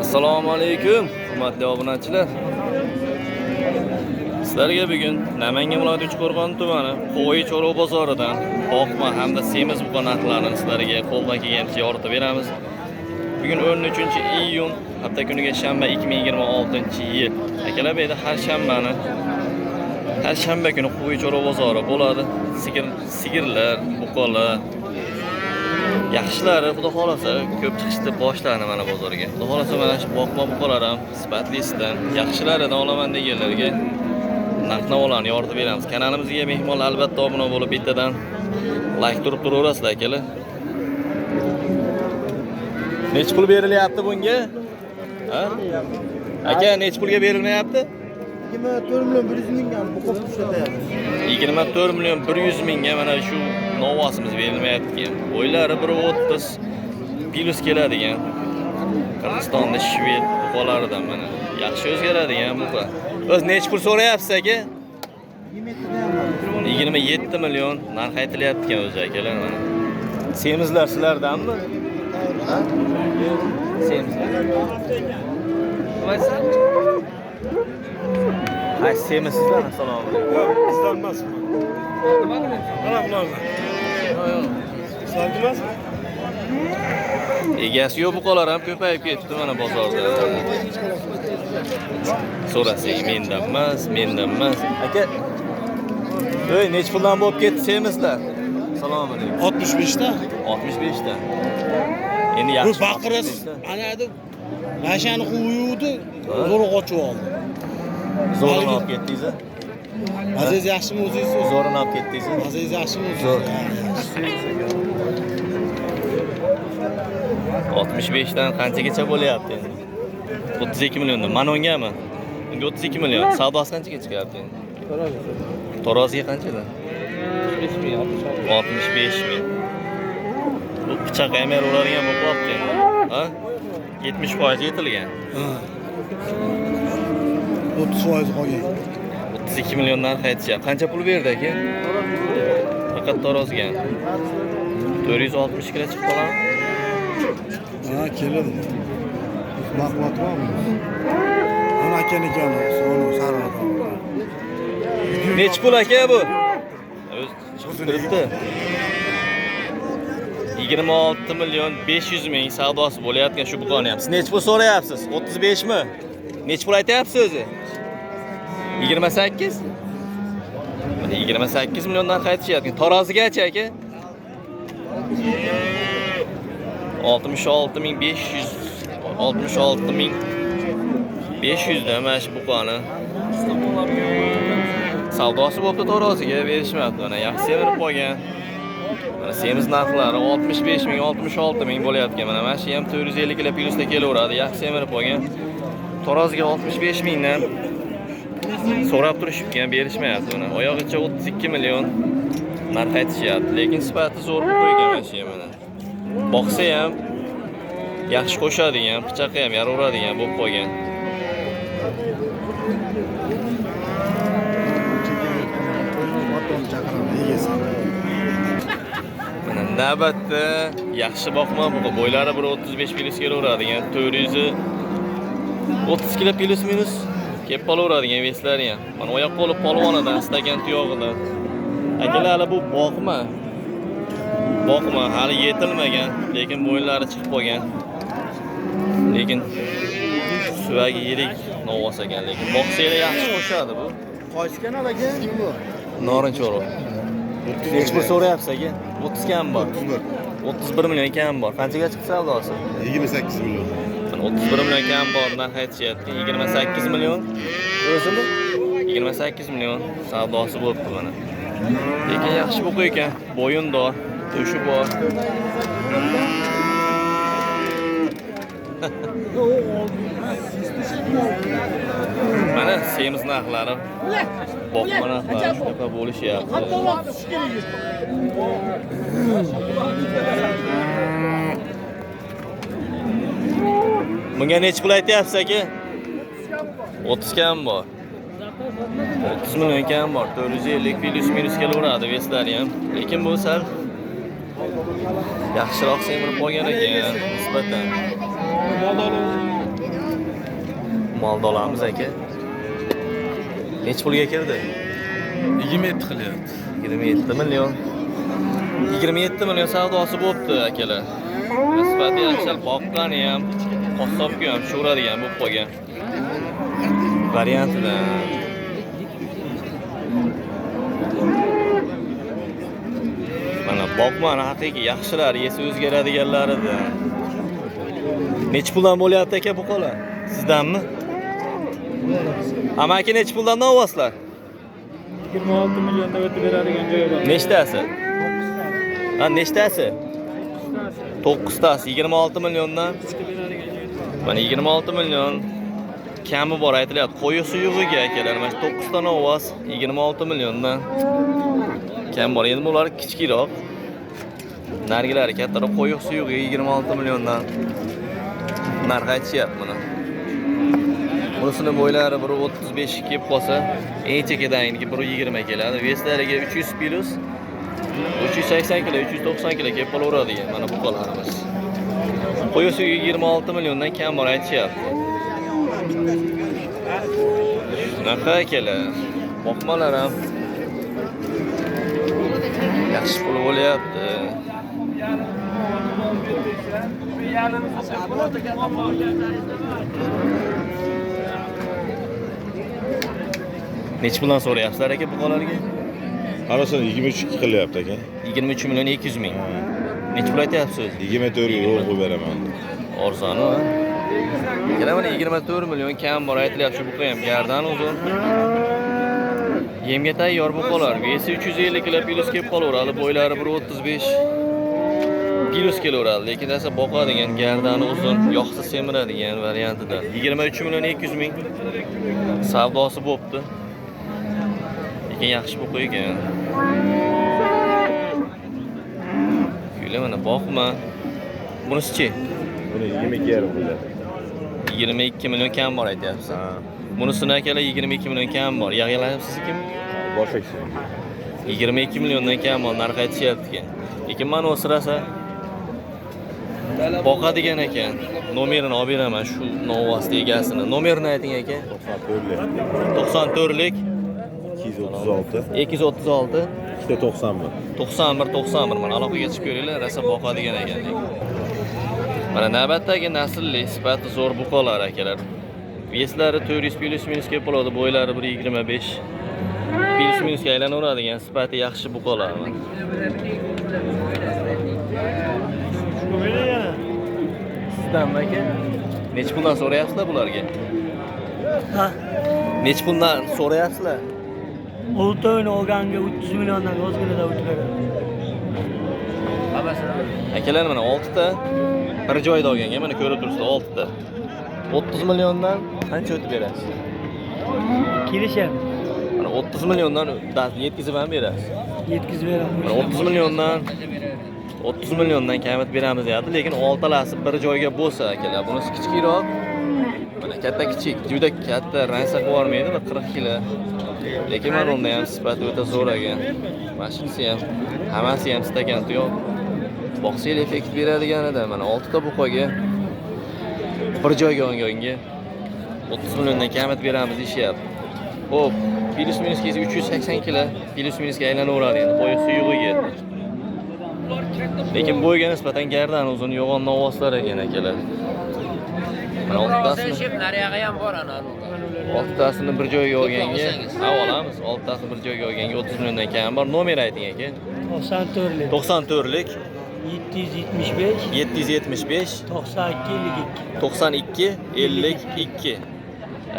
Assalomu alaykum, hurmatli obunachilar. Sizlarga bugun Namangan viloyati Uchqo'rg'on tumani Qo'y Chorva bozoridan boqma hamda semiz buqa narxlarini sizlarga qo'ldan kelgancha yoritib beramiz. Bugun 13-iyun, hafta kuniga shanba 2026-yil. Akalar, bu yerda har shanba kuni Qo'y Chorva bozori bo'ladi. Sigirlar, buqalar, yaxshilari xudo xohlasa ko'p chiqishdi boshlandi mana bozorga. Xudo xohlasa mana shu boqma buqalar ham sifatlisidan, yaxshilaridan olaman deganlarga narx navolarni yoritib beramiz. Kanalimizga mehmonlar albatta obuna bo'lib, bittadan like turib turaverasizlar akalar. Nechi pul berilyapti bunga? Ha? Aka, nechi pulga berilmayapti? 24 million 100 mingga bu qo'p ishlatyapmiz. 24 million 100 mingga mana shu novvosimiz berilmayapti ekan. Bo'ylari 1.30 plus keladigan. Qirg'izistonda shved buqalaridan mana. Yaxshi o'zgaradigan buqa. O'z nechi pul so'rayapsiz aka? 27 million narx aytilyapti ekan o'zi akalar mana. Semizlar sizlardanmi? Ha? Semizlar. Qaysi semizsizlar? Assalomu alaykum. Bizdan emas. Mana bulardan. Sizlarga emasmi? Egasi yo'q buqalar ham ko'payib ketdi mana bozorda. So'rasang mendan emas, mendan emas. Aka, ey, nechi puldan bo'lib ketdi semizlar? Assalomu alaykum. 65 ta. 65 ta. Endi Bu yaxshi. baqirasiz. Ana edi. Mashani qo'yuvdi, zo'rg'a qochib oldi. Zo'rini olib ketdingiz? Aziz yaxshimi o'zingiz? Zo'rini olib ketdingiz? Aziz yaxshimi o'zingiz? Zo'r. 65 dan qanchagacha bo'lyapti endi? 32 milliondan. Mana ungami? Unga 32 million. Savdosi qanchaga chiqyapti endi? Taroziga qanchadan? 65 ming. Bu pichoq ham uradigan bo'lib qolibdi endi. Ha? 70% yetilgan. Ha. 30% qolgan. 32 million narx aytishyapti. Qancha pul berdi aka? Faqat tarozga. 460 kilo chiqib qoladimi? Ha, keladi. Maqlab bormi? Ana akaniki ana, soni sariq. Nechi pul aka bu? O'zi chiqib turibdi. 26 million 500 ming savdosi bo'layotgan shu buqoni ham. Siz nechi pul so'rayapsiz? 35 mi? Nechi pul aytyapsiz o'zi? 28? Mana 28 million narx aytishyapti. Tarozigachi aka? 66 500, 66 500 dan mana shu buqoni savdosi bo'libdi, taroziga berishmabdi. Mana yaxshi semirib qolgan. Mana semiz narxlari 65 ming, 66 ming bo'layotgan. Mana shu ham 450 kilo plyusda kelaveradi. Yaxshi semirib qolgan. Taroziga 65 mingdan so'rab turishibgan, berishmayapti mana. Oyog'icha 32 million narx aytishyapti, lekin sifati zo'r bo'lib qo'ygan mana shu ham mana. Boqsa ham yaxshi qo'shadigan, pichoqqa ham yaraveradigan bo'lib qolgan. Mana navbatda yaxshi boqma buqa, bo'ylari 1.35 plyus kelaveradigan, 430 kilo plyus minus kelib qolaveradigan veslari ham. Mana oyoq qo'li polvonidan, stakan tuyog'idan. Akalar, hali bu boqma. Boqma, hali yetilmagan, lekin bo'yinlari chiqib qolgan. Lekin suvagi yirik novvos ekan, lekin boqsanglar yaxshi qo'shadi bu. Qaysi kanal aka? Norinchorov. Nechi pul so'rayapsiz aka? 30 kam bor. 31 million kam bor. Qanchaga chiqdi savdosi? 28 million. Mana 31 million kam bor narx aytishyapti. 28 million o'zimi? 28 million savdosi bo'libdi mana. Lekin yaxshi buqa ekan. Bo'yindor, to'shi bor. Mana semiz narxlari, boqma narxlari shunaqa bo'lishyapti. Bunga nechi pul aytyapsiz aka? 30 kam bor. 30 million kam bor. 450 plyus minus kelaveradi veslari ham. Lekin bu sal yaxshiroq semirib qolgan ekan nisbatan. molni olamiz aka. Necha pulga kirdi? 27 qilyapti. 27 million. 27 million savdosi bo'pti akalar. Sifati yaxshi, boqqani ham, qassobga ham tushiradigan bo'lib qolgan. Variantidan. Mana boqmani haqiqiy yaxshilari, yesa o'zgaradiganlaridan. Necha puldan bo'lyapti aka bu qola? Sizdanmi? Amaki necha puldan ovozlar? 26 millionda o'tib beradigan joyi bor. Nechtasi? Ha, nechtasi? 9 tasi 26 milliondan. Mana 26 million kami bor aytilyapti. Qo'yi suyug'iga akalar, mana shu 9 ta ovoz 26 milliondan kam bor. Endi bular kichikroq. Nargilari kattaroq, qo'yi suyug'iga 26 milliondan narx aytishyapti buni. Bunisini bo'ylari 1.35 kelib qolsa, eng chekadagiki 1.20 keladi. Veslariga 300 plus 380 kilo, 390 kilo kelib qolaveradigan mana bu qolarimiz. Qo'yi suyug'iga 26 milliondan kam bor aytishyapti. Shunaqa akalar. Boqmalar ham yaxshi pul bo'lyapti. Necha puldan so'rayapsizlar aka bu qolarga? Qarasang 23 qilyapti aka. 23 million 200 ming. Necha pul aytyapsiz? 24 ga yo'l qo'yib beraman. Arzon u. Ikkala mana 24 million kam bor aytilyapti. Shu buqa ham gardan uzun. Yemga tayyor bu qolar. Vesi 350 kilo plus kelib qolaveradi. Bo'ylari 1.35 plus kelaveradi. Lekin esa boqadigan, gardani uzun, yoqsa semiradigan variantida. 23 million 200 ming savdosi bo'pti. Lekin yaxshi buqa ekan. Kuyla mana boqma. Bunisi-chi? Buni 22,5 qilyapti. 22 million kam bor aytyapsiz. Ha. Bunisini akalar 22 million kam bor. Yig'layapsizmi? Boshqa kishi. 22 milliondan kam bor narx aytishyapti ekan. Lekin mana o'sirasa boqadigan ekan. Nomerini olib beraman shu novvosni egasini. Nomerini ayting aka. 94 lik. 94lik 236 236 291. 91 91 mana aloqaga chiqib ko'ringlar, rosa boqadigan ekan. Mana navbatdagi naslli sifati zo'r buqalar akalar. Veslari 400 plus minus kelib qoladi, bo'ylari 1.25 plus minusga aylanaveradigan sifati yaxshi buqalar. Sizdanmi aka? Necha puldan so'rayapsizlar bularga? Ha, Necha puldan so'rayapsizlar? oltowini olganga 30 milliondan ozgina da o'tib beradi. Akalar mana 6 ta bir joyda olganga mana ko'rib turibsizlar 6 ta. 30 milliondan qancha o'tib berasiz? Kelishamiz. Mana 30 milliondan yetkazib ham berasiz. Yetkazib beramiz. Mana 30 milliondan 30 milliondan kamit beramiz deyapti, lekin oltalasi bir joyga bo'lsa akalar, bunisi kichikroq. Mana katta kichik, juda katta ransa qilib yubormaydi, bir 40 kilo. Lekin mana unda ham sifati o'ta zo'r ekan. Mana shunisi ham, hammasi ham stakan tuyoq. Boqsangiz effekt beradiganida mana 6 ta buqaga bir joyga olganga 30 milliondan kamit beramiz deyishyapti. Xo'p, plus minus kelsa 380 kilo plus minusga aylanaveradi endi qo'yi suyug'iga. Lekin bo'yga nisbatan gardan uzun yo'g'on novvoslar ekan akalar. Mana oltitasini Nariyog'i ham bor ana. oltitasini bir joyga olganga, ha olamiz. Oltitasini bir joyga olganga 30 milliondan kam bor. Nomer ayting aka. 94lik 94lik 775 775 92 52. 92 52.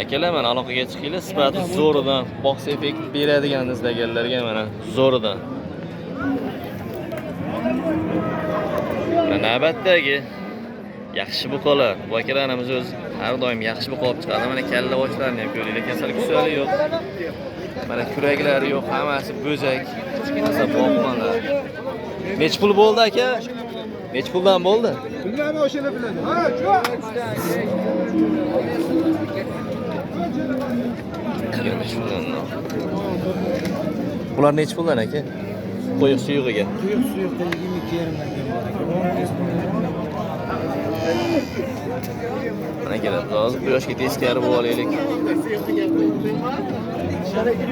Akalar mana aloqaga chiqinglar, sifati zo'ridan, box effekt beradigan izlaganlarga mana zo'ridan. Mana navbatdagi yaxshi buqalar. Bu akalarimiz o'zi har doim yaxshi buqa olib chiqadi. Mana kalla boshlarini ham ko'ringlar, kasal kusali yo'q. Mana kuraklari yo'q, hammasi bo'zak. Rosa boqmalar. Necha pul bo'ldi aka? Necha puldan bo'ldi? Bilmayman o'shani biladi. Ha, shu. 25 milliondan. Bular necha puldan aka? Qo'yiq suyug'iga. Suyuq suyuqda 22,5 dan kam bor aka. Mana keladi. Hozir quyoshga teskari bo'lib olaylik.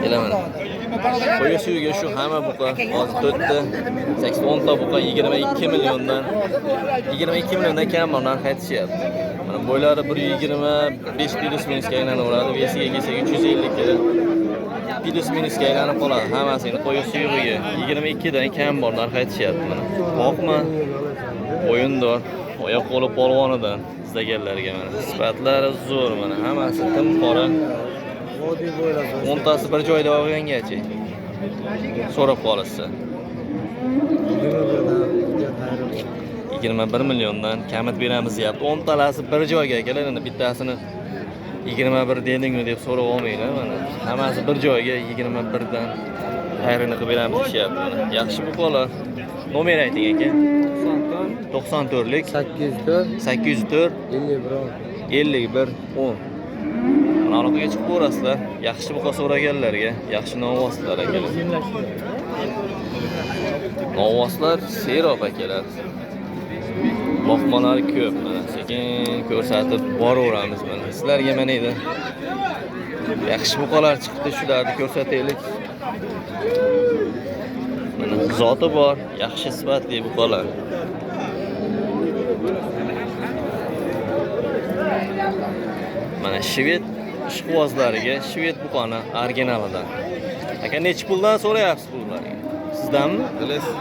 Kelaman. Qo'y suviga shu hamma buqa hozir 4 ta 8 ta buqa 22 milliondan, 22 milliondan kam bor narx aytishyapti. Mana bo'ylari 125 плюс минус ga aylanaveradi. Вес iga kelsak, 350 kilo плюс минус ga aylanib qoladi. Hammasi endi qo'y suyug'iga 22 dan kam bor narx aytishyapti mana. Boqma. O'yindor, oyoq qo'li polvonidan izlaganlarga mana. Sifatlari zo'r mana. Hammasi tim qora. 10 tasi bir joyda olgangachi so'rab qolishsa. 21 milliondan kamit beramiz deyapti. 10 talasi bir joyga, akalar, endi bittasini 21 dedingmi deb so'rab olmanglar mana. Hammasi bir joyga 21 dan xayrini qilib beramiz deyapti mana. Yaxshi buqalar. Nomer ayting, aka. 94lik 804 804 51 51 10. Mana aloqaga chiqib ko'rasizlar. Yaxshi buqa so'raganlarga, yaxshi novvoslar, akalar. Novvoslar serob, akalar. Boqmalar ko'p mana. Sekin ko'rsatib boraveramiz mana. Sizlarga mana edi. Yaxshi buqalar chiqdi, shularni ko'rsataylik. Mana zoti bor, yaxshi sifatli buqalar. Mana shved ishqibozlariga shved buqani originalidan. Aka, nechi puldan so'rayapsiz bularga? Sizdanmi? Bilasiz,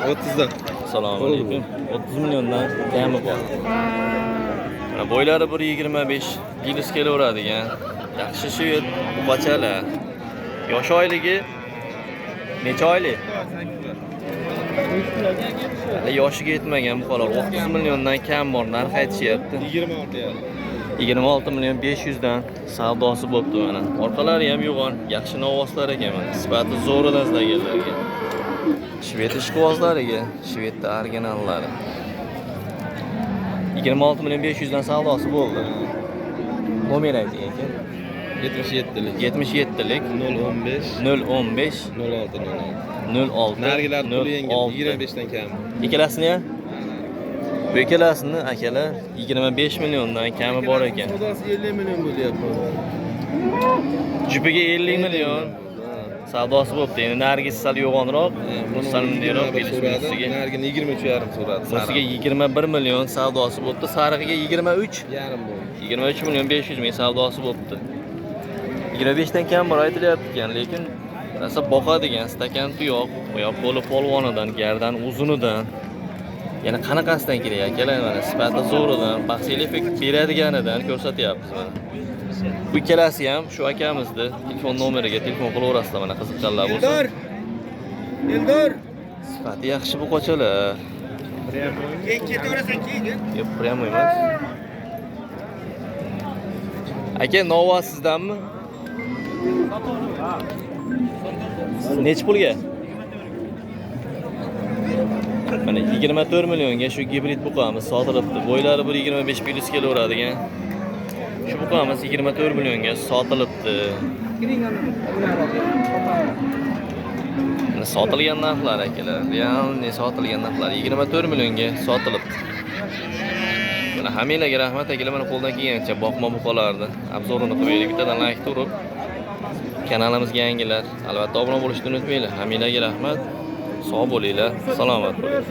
30dan. Assalomu alaykum. 30 milliondan kami bor. Mana bo'ylari 1.25 плюс kelaveradigan yaxshi shved buqachalar. Yosh oyligi necha oylik? Hali yoshiga yetmagan buqalar 30 milliondan kam bor narx aytishyapti. 26 yarim. 26 million 500 dan savdosi bo'pti mana. Orqalari ham yo'g'on, yaxshi novvoslar ekan mana. Sifati zo'ridan izlaganlarga. Shved ishqibozlariga, shvedda originallari. 26 million 500 dan savdosi bo'ldi. Nomer ayting, aka. 77lik 77lik 015 015 06 06. 06 Nargilar puli yengil, 06. 25 dan kam. Ikkalasini ham? Bu ikkalasini, akalar, 25 milliondan kami bor ekan. Savdosi 50 million bo'lyapti. Jupiga 50 million savdosi bo'libdi. Endi nargisi sal yo'g'onroq, Buni sal bundayroq 21 so'radi, kelishmasiga. nargini 23 yarim so'radi. Bunisiga 21 million savdosi bo'libdi, sarig'iga 23 Yarim bo'ldi. 23 million 500 ming savdosi bo'libdi. 25 dan kam bor aytilyapti ekan, lekin rosa boqadigan stakan tuyoq, oyoq qo'li polvonidan, gardan uzunidan. Yana qanaqasidan kerak, akalar, mana sifati zo'ridan, baxsili effekt beradiganidan ko'rsatyapmiz mana. Bu ikkalasi ham shu akamizni telefon nomeriga telefon qilaverasizlar mana, qiziqqanlar bo'lsa. Eldor! Eldor! Sifati yaxshi buqachalar. Keyin ketaverasan keyin. Yo'q, прямо emas. Aka, Nova sizdanmi? Nechi pulga? Mana 24 millionga shu gibrid buqamiz sotilibdi. Bo'ylari 1.25 плюс kelaveradigan. Shu buqamiz 24 millionga sotilibdi. Mana sotilgan narxlar, akalar. Реальный sotilgan narxlar 24 millionga sotilibdi. Mana hammanglarga rahmat, akalar, mana qo'ldan kelgancha boqma buqalarni обзор ini qilib berdik. Bittadan like turib kanalimizga yangilar albatta obuna bo'lishni unutmanglar. Hammanglarga rahmat. Sog' bo'linglar, salomat bo'linglar.